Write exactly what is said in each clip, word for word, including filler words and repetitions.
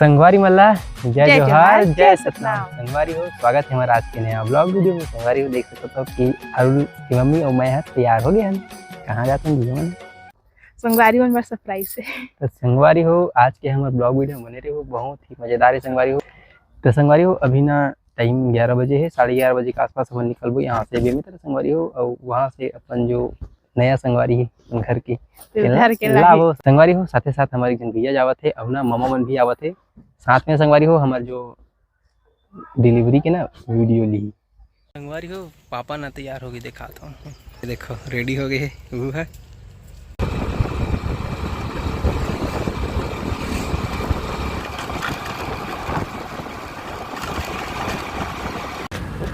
संगवारी मन ला जय जय जोहार, जोहार, जय जय सतनाम। सतनाम। संगवारी हो, स्वागत है हमारे आज के नया vlog video में। संगवारी हो, देख सकत हो कि अरुण की मम्मी और मैं ह तैयार हो गए हन। कहाँ जाते हैं भैया मन? संगवारी मन बर surprise है। तो संगवारी हो, आज के हमारे vlog video में बने रहो, बहुत ही मजेदार है संगवारी हो। तो संगवारी हो, अभी ना time ग्यारह बजे है, साढ़े ग्यारह बजे के आसपास हमन निकलबो यहाँ से बेमेतरा संगवारी हो, और वहाँ से अपन जो नया संगवारी है अपन घर के, तो तेला घर के लाबो। संगवारी हो, साथे साथ हमारे एक झन भैया जावत है, और ना मामा मन भी आवत है साथ में संगवारी हो, हमारे जो delivery के ना video ली। संगवारी हो, पापा ना तैयार होगे, दिखात हूँ। ये देखो, ready हो गए है, वो है।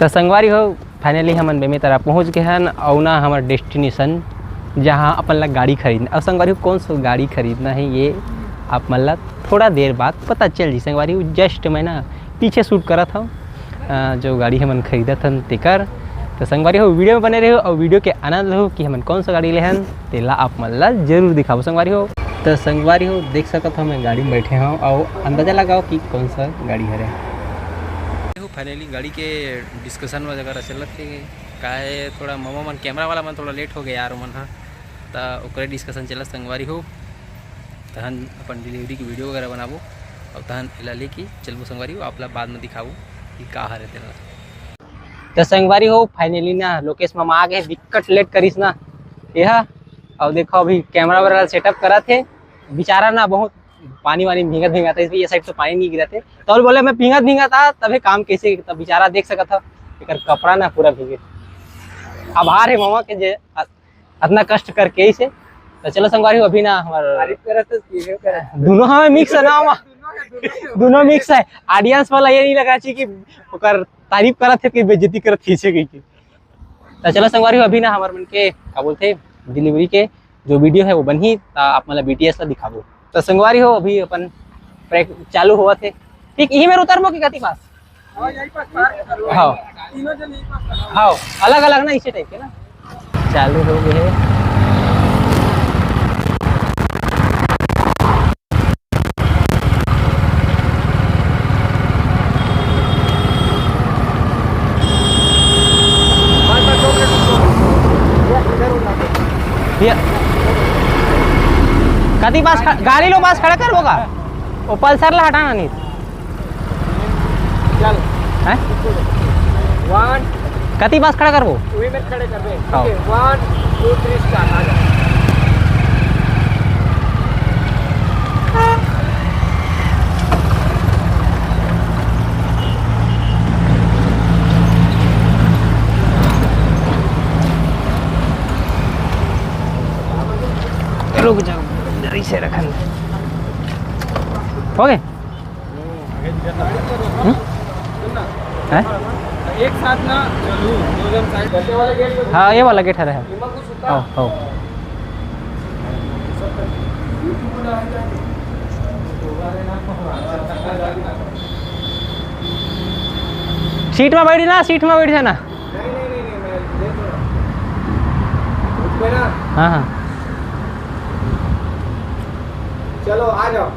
तो संगवारी हो, finally हमन बेमेतरा पहुँच गए हन, अउ ना हमर destination, जहाँ अपन ला गाड़ी खरीदना। और संगवारी हो, कौन सा गाड़ी खरीदना है, ये आप मन ला थोड़ा देर बाद पता चल जी। संगवारी हो, just मैं ना पीछे shoot करत हव, अ, जो गाड़ी हमन खरीदत हन तेकर। तो संगवारी हो, video में बने रहो और video के आनंद लो कि हमन कौन सा गाड़ी ले हन, तेला आप मन ला जरूर दिखाबो संगवारी हो। तो संगवारी हो, देख सकत हो मैं गाड़ी में बैठे हव और अंदाजा लगाओ कि कौन सा गाड़ी हरे। देखो, finally गाड़ी के discussion वगैरह चलत हे, काहे थोड़ा मामा मन, camera वाला मन थोड़ा late हो गए यार, ओमन ह, त ओकरे discussion चलत संगवारी हो। तहन अपन delivery के video वगैरह बनाबो, और तहन एला लेके चलबो संगवारी हो, आप ला बाद में दिखाबो कि का हरे तेला। तो संगवारी हो, finally ना लोकेश मामा आ गए, दिक्कत late करिस ना यह। और देखो, अभी camera वगैरह setup करत हे, बेचारा ना बहुत पानी वानी भींगत भींगत हे, ये side तो पानी नहीं गिरत हे। तो बोले, मैं भींगत भींगत आ, तबे काम कैसे, तब बेचारा देख सकत हो, एकर कपड़ा ना पूरा भीगे। आभार है मामा के जे अ-, अतना कष्ट करके इसे। तो चलो संगवारी हो, अभी ना हमार तारीफ करत हस कि ये करत हस? दोनों हमें mix है ना मामा, दोनों mix है। Audience वाला ये नहीं लगा चाहिए कि ओकर तारीफ करत है कि बेइज्जती करत खींचे गई की। तो चलो संगवारी हो, अभी ना हमार मन के का बोलते delivery के जो video है वो बनही, ता आप मतलब B T S ला दिखाबो। तो संगवारी हो, अभी अपन prank चालू होवत हे। ठीक यही में उतरबो कि कति पास? हाँ, यही पास पार्क करो। हाँ। तीनों जन यही पास करो। हाँ, अलग-अलग ना, इसी type के ना। चालू हो गए। भैया, कति पास ख-, गाड़ी लो पास खड़ा करबो का? वो Pulsar ला हटाना नहीं। चल। हैं? One। कति पास खड़ा करबो? वही में खड़े कर दे। हाँ। ठीक है, one, two, three, start, आ जा। रुक जाओ, जरा इसे रखन दे। हो गए? हम्म? हैं? एक साथ ना चलू, दो जन side। हाँ, ये वाला गेट हरे है। हाँ, हाँ। सीट में बैठी ना, सीट में बैठ जाना। नहीं, नहीं, नहीं, नहीं, मैं ले तो रहा हूँ। रुक पे ना। हाँ, हाँ। चलो, आ जाओ।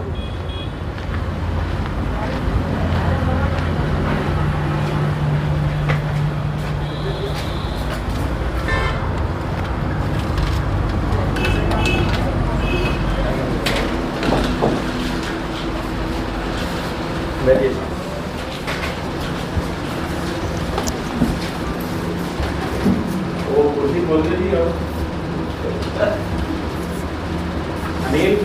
बैठिए। वो कुर्सी खोल दे दी और अनिल।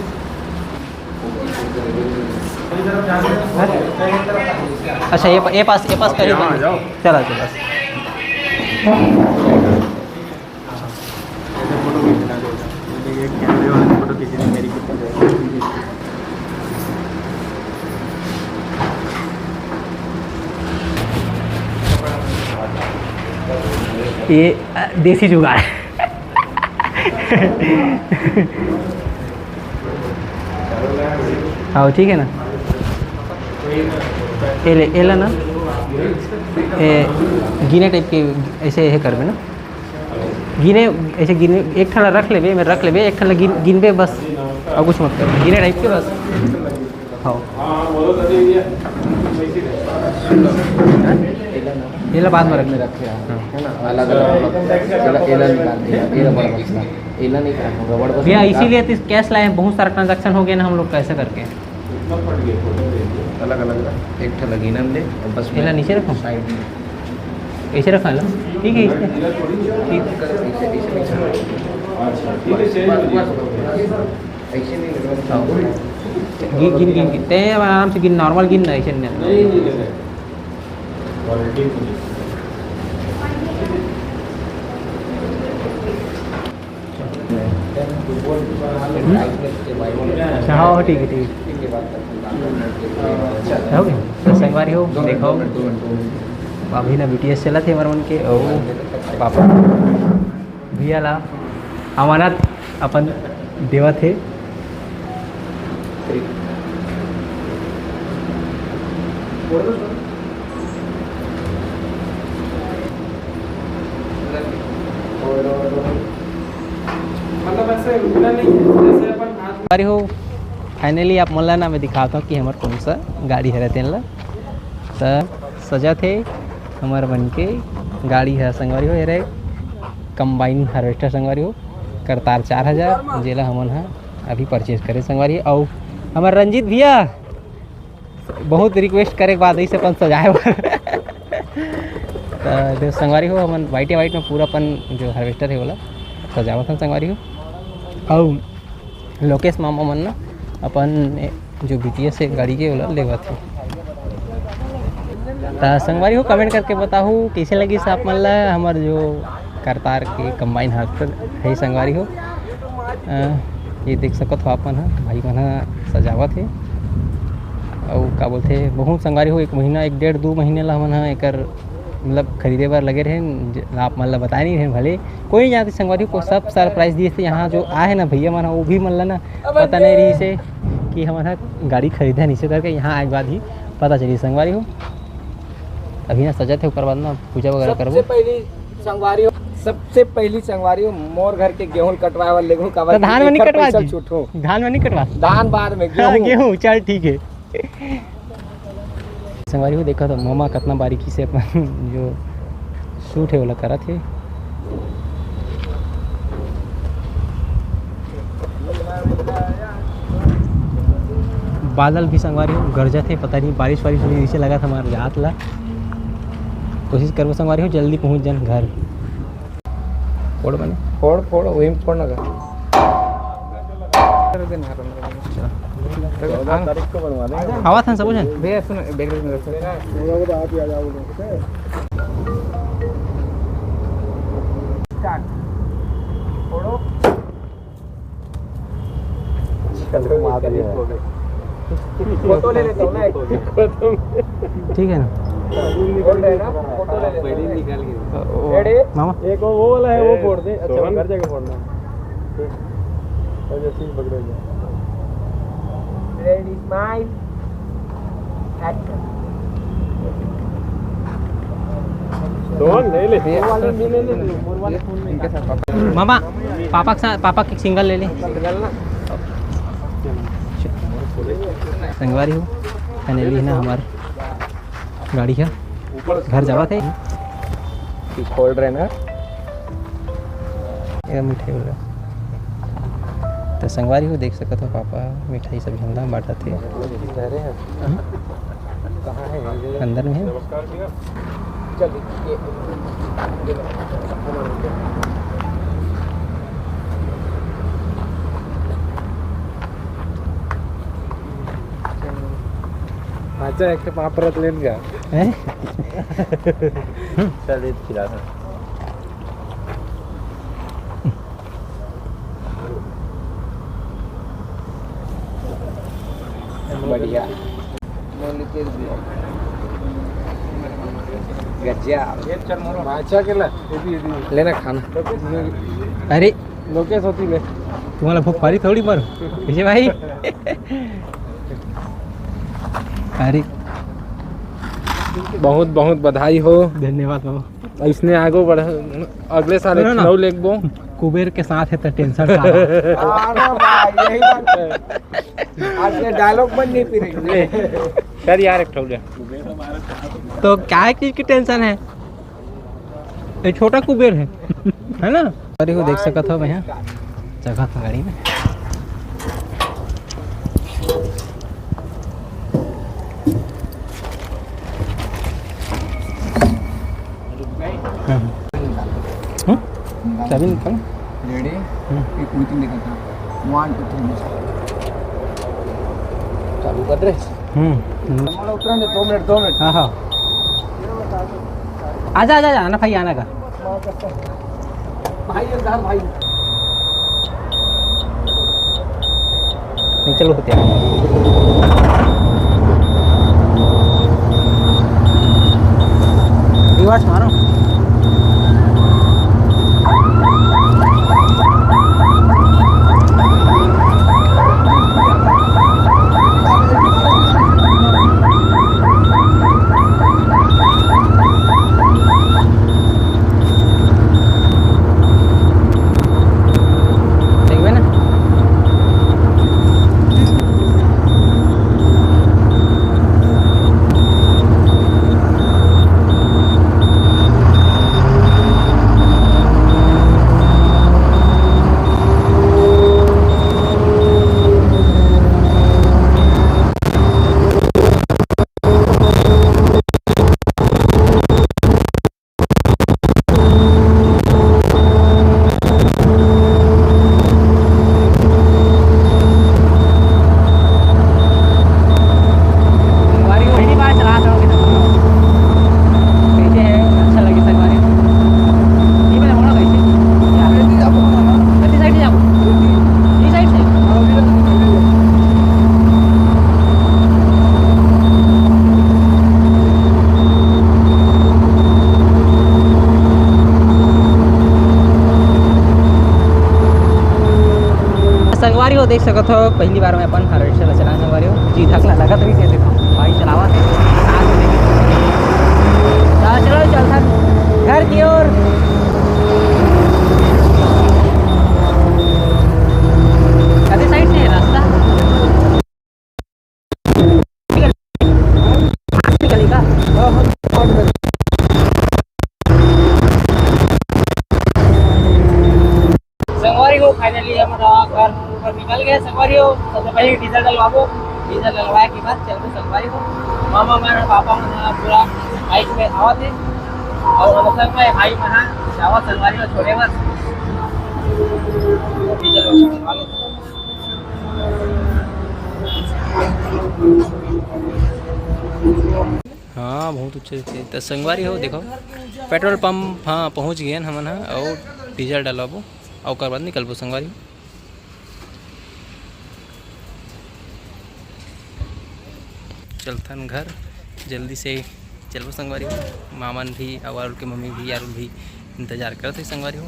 अच्छा, ये प-, ये पास, ये पास करिए। हाँ, आ जाओ। चला, चला। ऐसे फोटो खींचना है, एक कैमरे वाले फोटो खींचने मेरी। ये, अ, देसी जुगाड़। हाँ, ठीक है ना? ये ले, ये ला ना, ए, गिने type के ऐसे ये करबे ना, गिने, ऐसे गिने, एक ठन ला रख लेबे, मैं रख लेबे, एक ठन ला गिन, गिनबे बस, और कुछ मत कर, गिने type के बस। खाओ। हाँ, हाँ, बोलो दादी, ये कैसी है? सुन लो। हैं? एला ना, एला बाद में रख। में रखे हैं, हाँ। है ना? अलग-अलग, एला, एला निकाल दिया, एला बड़ा बचला, एला नहीं काटूंगा, बड़ा बचला भैया, निकाल। इसीलिए तो cash लाए हैं, बहुत सारा transaction हो गया ना हम लोग का ऐसे करके। इतना फट गया, फोटो दे दो। अलग-अलग रख, एक ठो लगी ना दे, और बस एला मैं नीचे रखो। Side में। ऐसे रखा लो, ठीक है, इससे। एला थोड़ी नीचे। ठीक। ऐसे, ऐसे नहीं। अच्छा, ठीक है, चलिए। बस, बस, बस। ऐसे नहीं लग रहा। हाँ। गिन, गिन, गिन, गिन। ते आराम से गिन, normal गिन ना, ऐसे नहीं। नहीं, नहीं लग रहा। Quality तो नहीं। हम्म? अच्छा, हाँ, ठीक है, ठीक है। हो गया? तो संगवारी हो, देखो, अभी ना B T S चलत हे हमर मन के, अउ पापा भैया ला अमानत अपन देवत हे। मतलब ऐसे रुकना नहीं है, जैसे अपन हाथ अरे हो, finally आप मन ला ना मैं दिखाता हूँ कि हमर कौन सा गाड़ी हरे तेन ला। त सजत हे हमर मन के गाड़ी ह संगवारी हो, एरे combine harvester संगवारी हो, करतार चार हजार, जेला हमन ह अभी purchase करे संगवारी हो। अउ हमर रंजीत भैया बहुत request करे के बाद इसे अपन सजाए बर। त देख संगवारी हो, हमन white white में पूरा अपन जो harvester हे ओला सजावत हन संगवारी हो। अउ लोकेश मामा मन ना अपन ए, जो B T S हे गाड़ी के ओला लेवत हे। त संगवारी हो, comment करके बताहू कइसे लगिस आप मन ला हमर जो करतार के combine harvester हे संगवारी हो। अ, ये देख सकत हो आप मन ह, भाई मन ह सजावत हे। अउ का बोलथे, बहुत संगवारी हो, एक महीना, एक डेढ़ दू महीने ला हमन ह एकर मतलब खरीदे बर लगे रहेन, ज-, आप मन ला बताए नहीं रहेन, भले कोई नहीं जानते संगवारी हो, सब surprise दिए थे। यहाँ जो आए हे ना भैया मन, वो भी मन ला ना पता नहीं रही से कि हमन ह गाड़ी खरीदे नहीं से करके यहाँ आए के बाद ही पता चली संगवारी हो। अभी ना सजत हे, ओकर बाद ना पूजा वगैरह सबसे करबो। पहली संगवारी हो, सबसे पहली संगवारी हो, मोर घर के गेहूं कटवाए वाले गेहूं का तो धान में नहीं एकर कटवा पैसा दी। छूट हो। धान में नहीं कटवा। धान बाद में, हाँ, गेहूं। गेहूं, चल ठीक है। संगवारी हो, देखा तो मामा कितना बारीकी से अपन जो shoot हे ओला करत हे। बादल भी संगवारी हो गरजत हे, पता नहीं बारिश वारिश होही, ऐसे लगत हमर रात ला। कोशिश करबो संगवारी हो जल्दी पहुंच जान घर। फोड़ बने। फोड़, फोड़, वही में फोड़ ना कर। चौदह तारीख को बनवा देंगे। हवा था सब कुछ है। भैया सुनो, बैकग्राउंड में रखो। थोड़ा बहुत आप ही आ जाओ, बोलो, ठीक है? स्टार्ट। फोड़ो। कल को मार दिया है। फोटो ले लेता हूँ ना एक। ठीक है ना? बोल रहे हैं ना, फोटो ले लेता हूँ। पहले निकाल के। ओ, रेडी? मामा। एक वो, वो वाला है, वो फोड़ दे। अच्छा, सोहन? घर जाके फोड़ना है। ठीक। और जैसे ही पकड़ेगा। Ready, smile. एक्शन। सोहन, ले ले। वो वाले नहीं, ले ले, वो वाले फोन में। मामा, पापा के साथ, पापा के सिंगल ले ले। संगवारी हो, फाइनली है ना हमार गाड़ी है, घर जावत है। कि खोल रहे ना, ये मिठाई वाला। तो संगवारी हो, देख सकत हो, पापा मिठाई सब झंडा में बांटत हे। हम्म? कहाँ है? अंदर में है। चल, ये, ये, ये, अच्छा, एक तो पापड़ लेन गया। हैं? चल, ये खिला दो। बढ़िया। गजब। अच्छा, के ला? ये भी, ये भी। लेना खाना। अरे, लोकेश होती ले। तुम्हाला भूक पारी थोड़ी मारू। विजय भाई। अरे। बहुत बहुत बधाई हो। धन्यवाद बाबू। इसने आगो बढ़, अगले साल एक सुनो ना। ठो लेगबो। कुबेर के साथ है तो टेंशन का बा? अरे भाई, यही बात है। आज ये डायलॉग बन नहीं पी रही। ले, कर यार, एक ठो ले। तो क्या है, किसकी टेंशन है? ये छोटा कुबेर है, है ना? अरे, वो देख सकत हो भैया, जगह तो गाड़ी में। हम्म। हम्म? चाबी निकाल। रेडी? हम्म। एक मीटिंग देखा था। वन, टू, थ्री। चालू कर दे। हम्म। हमारा उतरने दो मिनट, दो मिनट। हाँ, हाँ। आजा, आजा, आजा, आना भाई, आना का। भाई, ये उधार भाई। नहीं, चलो, होते हैं। रिवर्स मारो। देखबे ना। संगवारी हो, देख सकत हो, पहली बार मैं अपन हार्वेस्टर ला चलाना संगवारी हो। जी धक ला लगत रही, देखो भाई चलावा थे। चलो, चलथन घर की ओर। कते साइड से है रास्ता? संगवारी हो, finally हम घर ऊपर निकल गए संगवारी हो। सबसे पहले डीजल डलवाबो, डीजल डलवाए के बाद चलबो संगवारी हो। मामा मन, पापा मन पूरा बाइक में आवत हे और हम संग में भाई मन जावत संगवारी हो छोड़े बर। डीजल डलवा लेते। हाँ, बहुत ऊँचे ऊँचे। त संगवारी हो, देखो, पेट्रोल पंप, हाँ, पहुँच गए हमन ह, अउ डीजल डलवाबो, अउ ओकर बाद निकलबो संगवारी। चलथन घर, जल्दी से चलबो संगवारी हो। मामन भी, अउ अरुल के मम्मी भी, अरुल भी इंतजार करत हे संगवारी हो।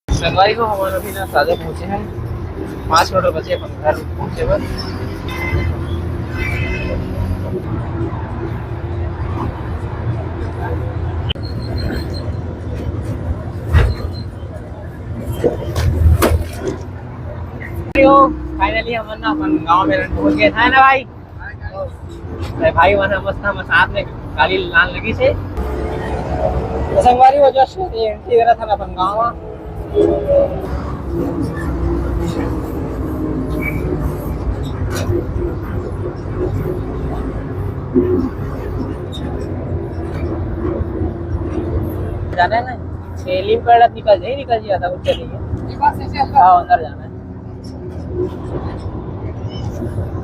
संगवारी हो, हमन अभी ना साजा पहुँचे हन, पाँच किलोमीटर बचे अपन घर पहुँचे बर। Finally हमन ना अपन गाँव में पहुँच गए, है ना भाई? अरे भाई, वहाँ मस्त हम साथ में गाड़ी लान लगी से। तो संगवारी हो, just ये entry दे रहा था ना अपन गाँव में। जाना है ना, ये लीम पेड़ निकल जाए, निकल जाता, उठ के नहीं है। हाँ, अंदर जाना है।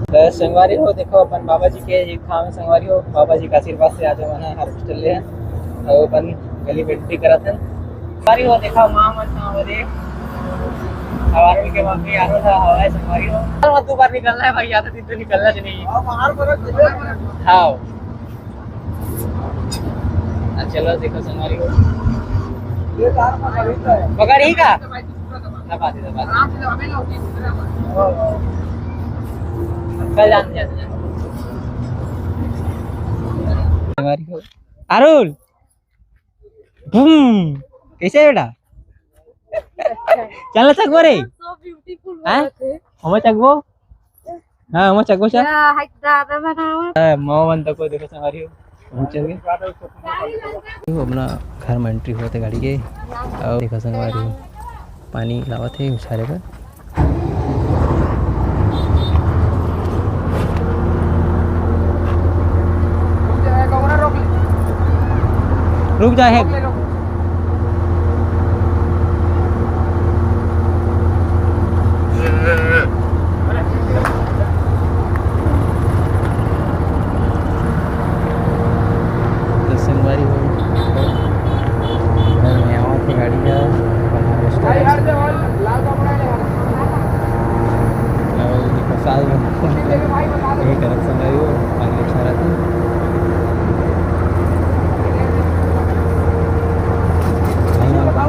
तो संगवारी हो, देखो अपन बाबा जी के एक ठाम है संगवारी हो, बाबा जी के आशीर्वाद से आज हमन हार्वेस्टर ले हैं और अपन गली में एंट्री करत हैं। संगवारी हो, देखो माँ मन सांवरे। हवा के मम्मी आने वाला हवा है, संगवारी हो। और दो बार निकलना है भाई, ज्यादा दिन तो निकलना ही नहीं है। हाँ। हाँ, चलो देखो संगवारी हो। पकड़ ही का? दबा दे, दबा दे। कल जान, जान, जान। संगवारी हो। अरुल। बूम। कैसे है बेटा? चलना चकबो रे? So beautiful हैं? बोलत हे। हमें चकबो? हाँ, हमें चकबो चा? या, हाय दादा बनावा। हाँ, माँ मन तक को देखो संगवारी हो। हम चल गए। वो अपना घर में एंट्री होते गाड़ी के। और देखो संगवारी हो, पानी लावत है उछारे पर। रुक जा, है। तो संगवारी हो, घर में आवत हे गाड़ी का, अपन harvester है। और ये साल में यही करत संगवारी हो, पानी अच्छा रहता है।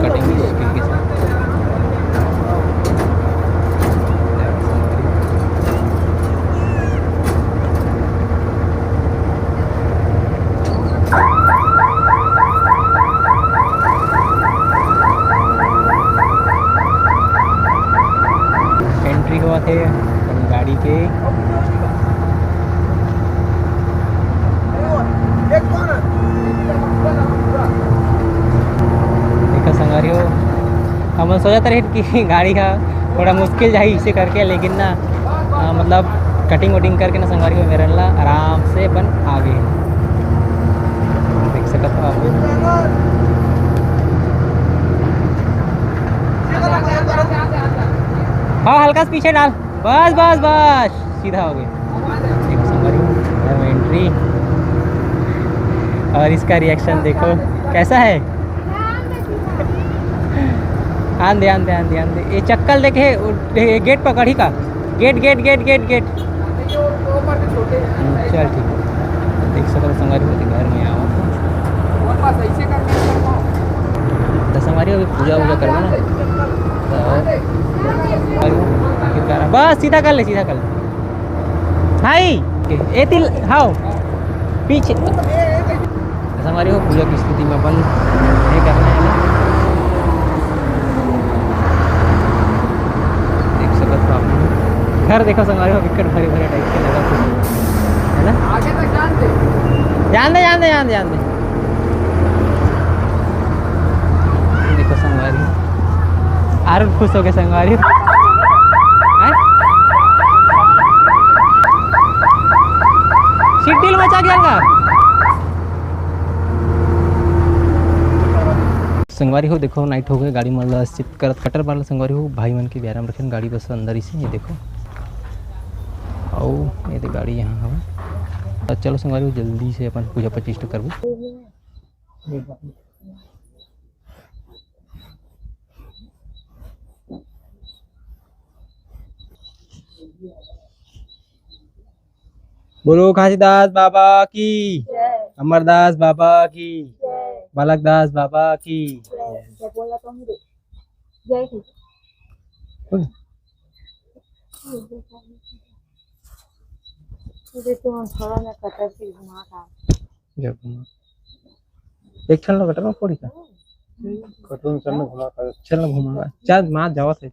कटिंग मुश्किल के साथ। एंट्री होवत हे अपन गाड़ी के। देखा संगवारी हो, हमन सोचत रहे कि गाड़ी का थोड़ा मुश्किल जाही इसे करके, लेकिन ना, आ, मतलब कटिंग वटिंग करके ना संगवारी हो, मेरन ला आराम से अपन आगे देख सकत हो आप। हाँ, हल्का से पीछे डाल, बस बस बस, सीधा हो गया। देखो संगवारी, घर में एंट्री और इसका रिएक्शन देखो कैसा है। आन दे, आन दे, आन दे, आन दे। ये चक्कल देखे, वो दे-, गेट पकड़ी का? Gate, gate, gate, gate, gate. हम्म, चल ठीक है। देख सकत हो संगवारी हो, घर में आवत हे। तो संगवारी हो, अभी पूजा वूजा करबो ना। तो बस सीधा कर ले, सीधा कर ले। हाय, ए तिल, हाव, पीछे। संगवारी हो, पूजा की स्थिति में अपन ये करना है ना। देख सकत हो आप मन। घर देखो संगवारी हो, बिकट भरे भरे टाइप के लगा कुछ, है ना? आगे तक जान दे। जान दे, जान दे, जान दे, जान दे। देखो संगवारी, आरुण खुश हो गए संगवारी। हैं? सिड्डील मचा गया का? संगवारी हो, देखो, नाइट हो गए, गाड़ी मन ला शिफ्ट करत, कटर वाला संगवारी हो, भाई मन के बियारा में रखेन, गाड़ी बस अंदर ही से, ये देखो। आओ, ये दे गाड़ी यहाँ हवा। तो चलो संगवारी हो, जल्दी से अपन पूजा पच्चीस तो करबो। बोलो घासीदास बाबा की, जय। अमरदास बाबा की, जय। बालकदास बाबा की। जय। जय बोला तो हम दे। जय श्री। बोल। ये तो हम थोड़ा ना कटर से घुमा का। जय घुमा। एक ठन ला कटर में फोड़ी का? कटर में चल ना घुमा का। चल ना घुमा का। चल, माँ जावत हे।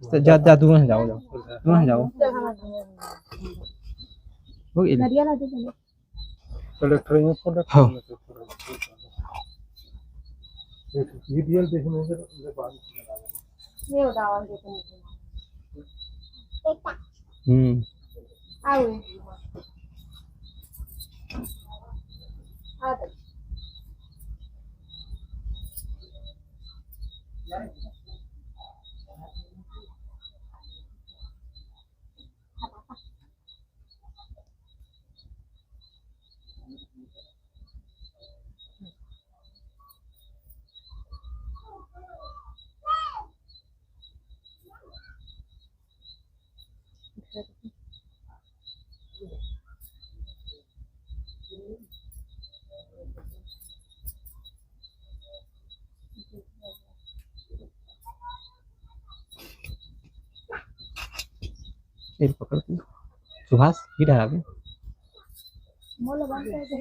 तो जा, जा, दूर से जाओ, जाओ। दूर से जाओ। हो गई। नरिया ला दे पहले। कलेक्टर में फोटो हाँ। ये डीएल देखने से ये उदावन देखने से। हम्म। आओ। आ गए। तेल पकड़ के। सुभाष, ये डरा बे। मोला बंद कर दे।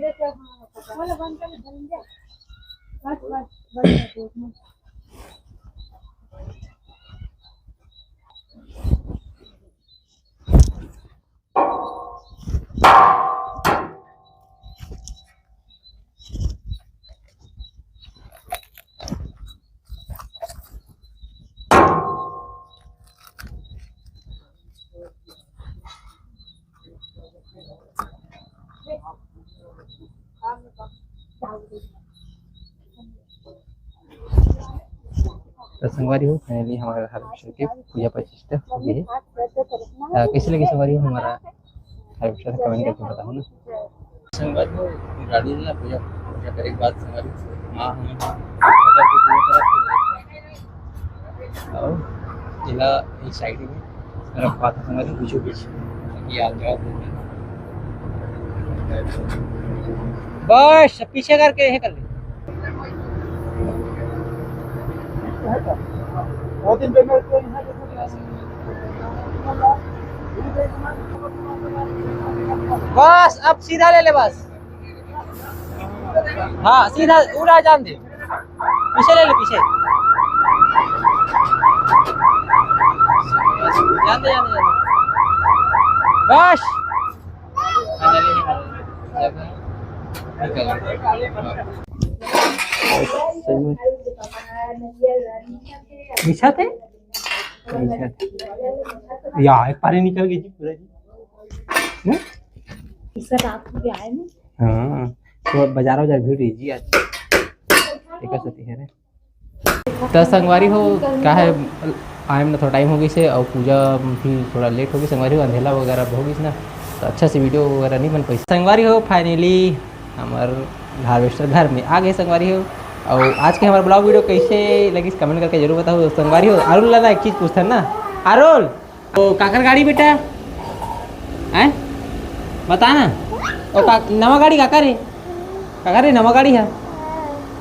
मोला बंद कर दे, बंद कर। बस, बस, बस, बस। तो संगवारी हो, finally हमारा harvester के पूजा प्रतिष्ठा हो गई है। अ, कैसे लगे संगवारी हो हमारा harvester, comment करके बताओ ना। संगवारी हो, गाड़ी ना पूजा, पूजा करे के बाद संगवारी हो, माँ हमन पत्थर के पूजा करत हे। अउ एला एक side में रखवात हे संगवारी, बीचों बीच, ताकि आप जगह दे दें। बस पीछे करके ये कर ले। बस अब सीधा ले ले बस। हाँ, सीधा उड़ा जान दे, पीछे ले ले, पीछे। जान दे, जान दे, जान दे। बस। निकल। सही में। बिछा थे? बिछा थे। या, एक पारी निकल गई जी, पूरा जी। हम्म? इसका रात को भी आए ना? हाँ, तो बाजार, बाजार भीड़ रही जी आज। एक सती है रे। त संगवारी हो, का है, आए में थोड़ा time हो गइसे अउ पूजा भी थोड़ा late हो गई संगवारी हो, अंधेला वगैरह हो गइस ना, तो अच्छा से video वगैरह नहीं बन पाइस संगवारी हो। Finally हमर harvester घर में आ गए संगवारी हो। अउ आज के हमारा vlog video कैसे लगिस comment करके जरूर बताओ संगवारी हो। अरुल ला ना एक चीज पूछथन ना, अरुल, ओ, काकर गाड़ी बेटा? हैं? बता ना। ओ, का-, नवा गाड़ी काकर हे? काकर हे नवा गाड़ी हे?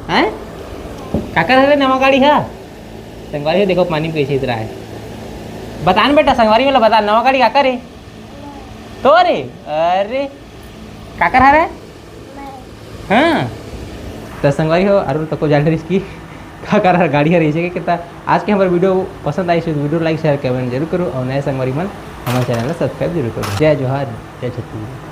हैं? काकर हरे नवा गाड़ी हे? संगवारी हो, देखो पानी में कैसे इतरा है। बता ना बेटा, संगवारी वाला बता, नवा गाड़ी काकर हे? तो रे, अरे, काकर हरे? हाँ, त संगवारी हो, अरुण तको जान रहिस कि काकर गाड़ी हर ऐसे के। त आज के हमर video पसंद आइस हे तो video like, share, comment जरूर करो अउ नए संगवारी मन हमर channel ला subscribe जरूर करो। जय जोहार, जय छत्तीसगढ़।